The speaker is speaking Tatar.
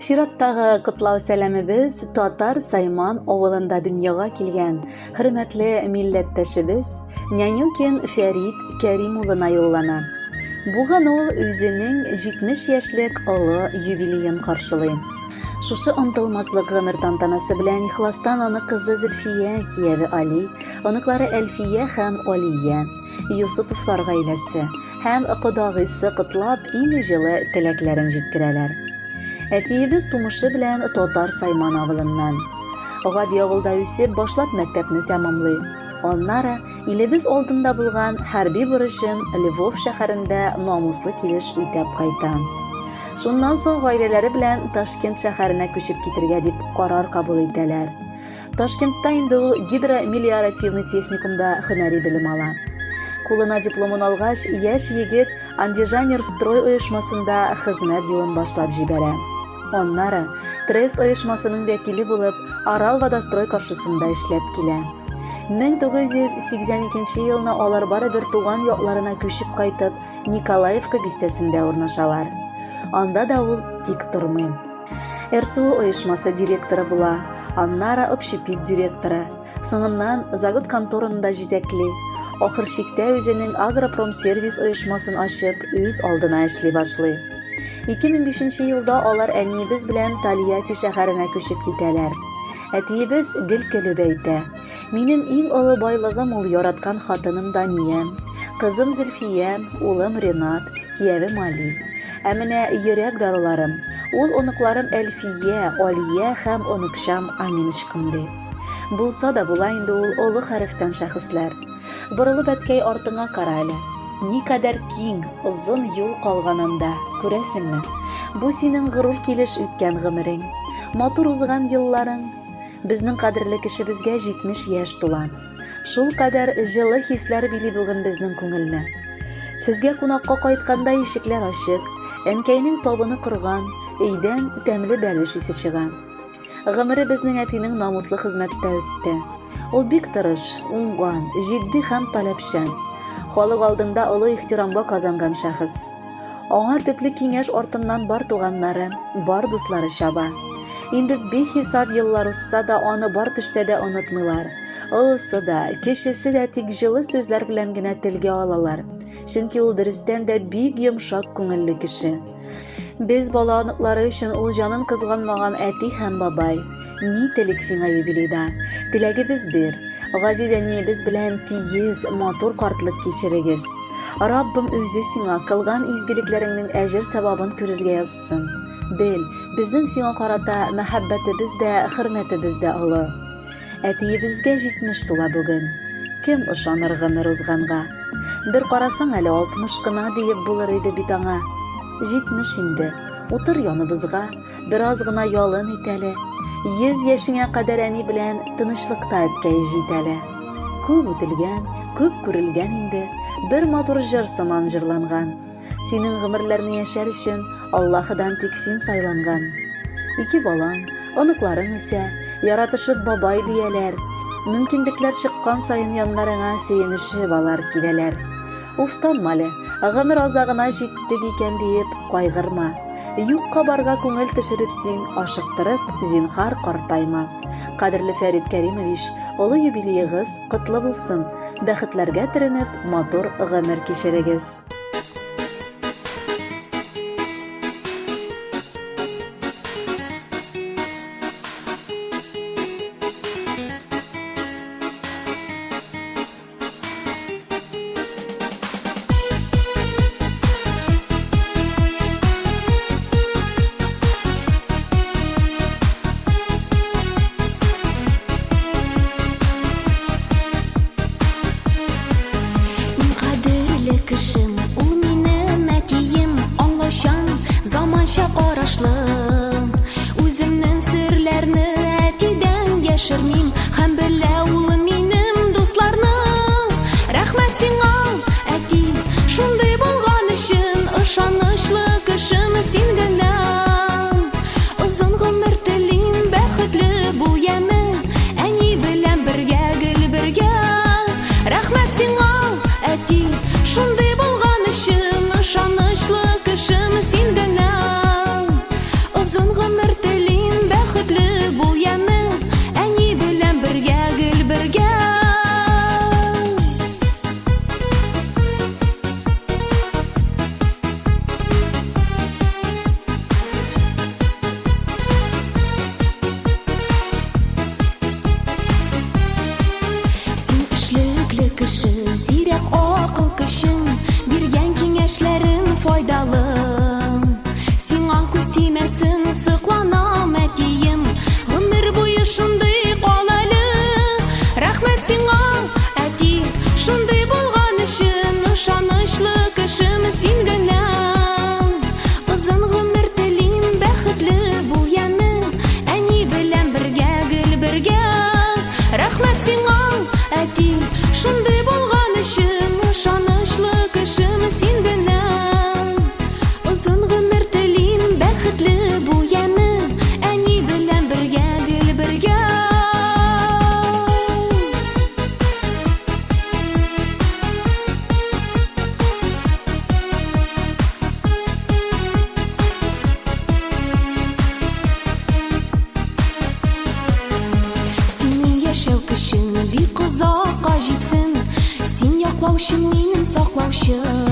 Чираттагы котлау сәламебез Татар Сайман авылында дөньяга килгән хөрмәтле милләттәшебез Нянюкин Фәрит Кәрим улына юллана. Бүген ул үзенең 70 яшьлек олы юбилеен каршылый. Шушы онытылмаслык гомер тантанасы белән ихластан аны кызы Зөлфия, кияве Али, оныклары Әлфия һәм Алия, Юсуповлар гаиләсе һәм кодагыйсы котлап, иң җылы теләкләрен җиткерәләр. Әтиебез тумышы белән Татар Сайман авылыннан. Гади авылда үсеп, башлап мәктәпне тәмамлый. Аннары илебез алдында булган хәрби бурычын Львов шәһәрендә намуслы килеш үтәп кайта. Шуннан соң гаиләләре белән Ташкент шәһәренә күчеп китергә дип карар кабул итәләр. Ташкентта инде ул гидромелиоративный техникумда һөнәри белем ала. Кулына дипломын алгач, яшь егет Андижанерстрой оешмасында хезмәт юлын башлап җибәрә. Аннары, Трест оешмасының вәкиле булып, Арал водострой каршысында эшләп килә. 1982 елны алар барыбер туган якларына күчеп кайтып, Николаевка бистәсендә урнашалар. Анда да ул тик тормый. РСУ оешмасы директоры була, аннары общепит директоры, соңыннан загот конторын да җитәкли. Ахыр чиктә үзенең Агропромсервис оешмасын ачып, үз алдына эшли башлый. 2005 елда алар әниебез белән Тольятти шәһәренә күчеп китәләр. Әтиебез гел көлеп әйтә, Минем иң олы байлыгым ул яраткан хатыным Даниям, кызым Зөлфиям, улым Ренат, киявем Али. Ә менә йөрәк даруларым, ул оныкларым Әлфия, Алия һәм оныкчам Аминочкам, ди. Булса да була инде ул олы хәрефтән шәхесләр. Борылып әткәй артыңа кара әле. Никадәр киң, озын юл калган анда, күрәсеңме? Бу синең горур килеш үткән гомерең. Матур узган елларың. Безнең кадерле кешебезгә 70 яшь тула. Шул кадәр җылы хисләр били бүген безнең күңелне. Сезгә кунакка кайтканда ишекләр ачык, әнкәйнең табыны корган, өйдән тәмле бәлеш исе чыга. Гомере безнең әтинең намуслы хезмәттә үтте. Ул бик тырыш, уңган, җитди һәм таләпчән. Халык алдында олы ихтирамга казанган шәхес. Аңа төпле киңәш артыннан бар туганнары, бар дуслары чаба. Инде бихисап еллар узса да, аны бар төштә дә онытмыйлар. Олысы да, кечесе дә тик җылы сүзләр белән генә телгә алалар. Чөнки ул дөрестән дә бик йомшак күңелле кеше. Без бала оныклары өчен ул җанын кызганмаган әти һәм бабай. Ни телик сиңа юбилейда? Теләгебез бер. Газиз әниебез белән тигез, матур картлык кичерегез. Раббым үзе сиңа кылган изгелекләреңнең әҗер-савабын күрергә язсын. Бел, безнең сиңа карата мәхәббәтебез дә, хөрмәтебез дә олы. Әтиебезгә 70 тула бүген. Кем ышаныр гомер узганга? Бер карасаң әле 60 кына диеп булыр иде бит аңа. 70 инде. Утыр яныбызга, бераз гына ялын ит әле. 100 яшеңә кадәр әни белән тынычлыкта әткәй җит әле. Күп үтелгән, күп күрелгән инде, бер матур җыр сыман җырланган. Синең гомерләрне яшәр өчен Аллаһыдан тик син сайланган. Ике балаң, оныкларың үсә, яратышып бабай дияләр. Мөмкинлекләр чыккан саен яннарыңа сөенешеп алар киләләр. Уфтанма әле, гомер азагына җиттек икән диеп кайгырма. Юкка барга күңел төшереп син ашыктырып, зинһар картайма. Кадерле Фәрит Кәримович, олы юбилеегыз котлы булсын. Бәхетләргә төренеп, матур гомер кичерегез. Иң кадерле кешем, ул минем әтием, аңлаучан, заманча карашлы. Үземнең серләрне әтидән яшермим, һәм белә ул минем дусларны. Рәхмәт сиңа, әти, шундый булган өчен, ышанычлы кешем син генә. Озын гомер телим, бәхетле бул яме, әни белән бергә, гел бергә. Рәхмәт сиңа, әти, шундый булган өчен, ышанычлы кешем син генә. Яклаучым минем, саклаучым.